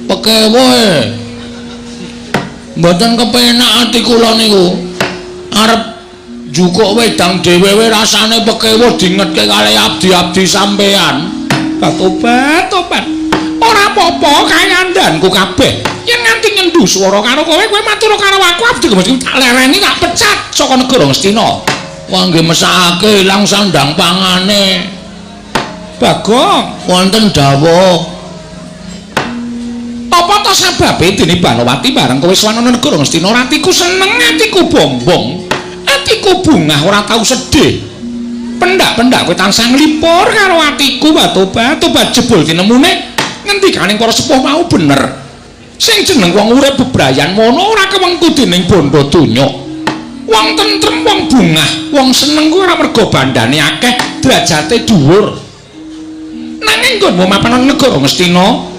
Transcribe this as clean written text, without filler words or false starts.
Pekewoe. Mboten kepenak ati kula niku. Arep njukuk wedang dhewe rasane pekewo dingetke kalih abdi-abdi sampean. Tobat, tobat. Ora apa-apa kayandanku kabeh. Yen nganti nyendu swara karo kowe, kowe matur karo aku abdi mesti tak lereni tak pecat saka negara Ngastina. Wah nggih mesakake ilang sandang pangane. Bagong, wonten dawuh. Apa ta sababe dene Banowati bareng kowe sowan ana negara Ngastina atiku seneng, atiku bombong. Atiku bungah ora tau sedih. Pendak-pendak kowe tansah nglipur karo atiku tobat, tobat jebul tinemune ngendikaning para sepuh mau bener. Sing jeneng wong urip bebrayan mono ora kewengku dening bondo donya. Wong tentrem, wong bungah, wong seneng kuwi ora mergo bandane akeh, derajate dhuwur. Nanging nggonmu mapan nang negara Ngastina,